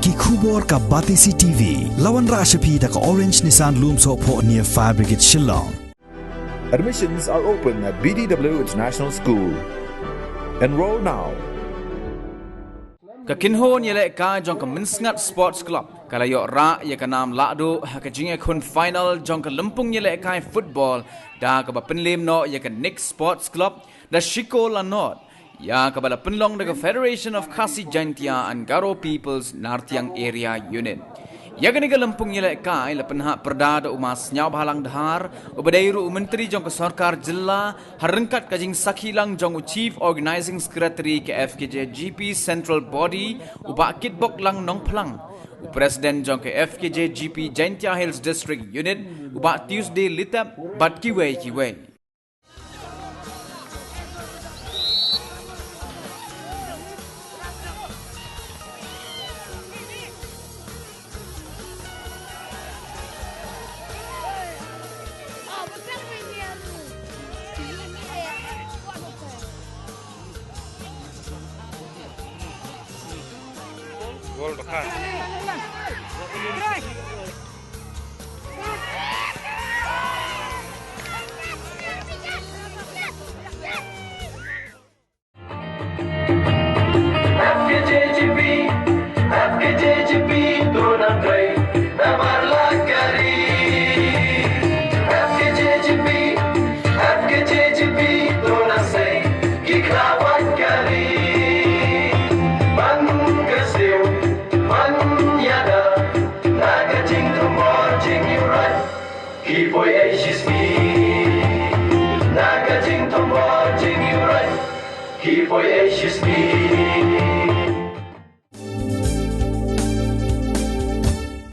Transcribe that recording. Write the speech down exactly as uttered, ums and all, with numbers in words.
Ki khubor ka Batesi T V. La wanrah sha phi da ka Orange Nissan Lumsohphoh near Fire Brigade Shillong. Admissions are open at B D W International School. Enroll now. Ka kynhun ïalehkai jong ka Mynsngat Sports Club ka la ïoh rah ïa ka nam lahduh ha ka jingïakhun final jong ka lympung ïalehkai football da kaba pynliem noh ïa ka Nick Sports Club da shi kol la nod, ïa kaba la pynlong da ka Federation of Khasi Jaintia and Garo Peoples Nartiang Area Unit. Ïa kane ka lympung ïalehkai la pynhap pyrda da u Ma Sniawbhalang Dhar, uba dei ruh u Myntri jong ka Sorkar Jylla, ha ryngkat ka jingsakhi lang jong u Chief Organising Secretary ka F K J G P Central Body, u Bah Kitboklang Nongphlang, u President jong ka F K J G P Jaintia Hills District Unit, u Bah Tuesday Litep, bad kiwei kiwei. Gol bakha.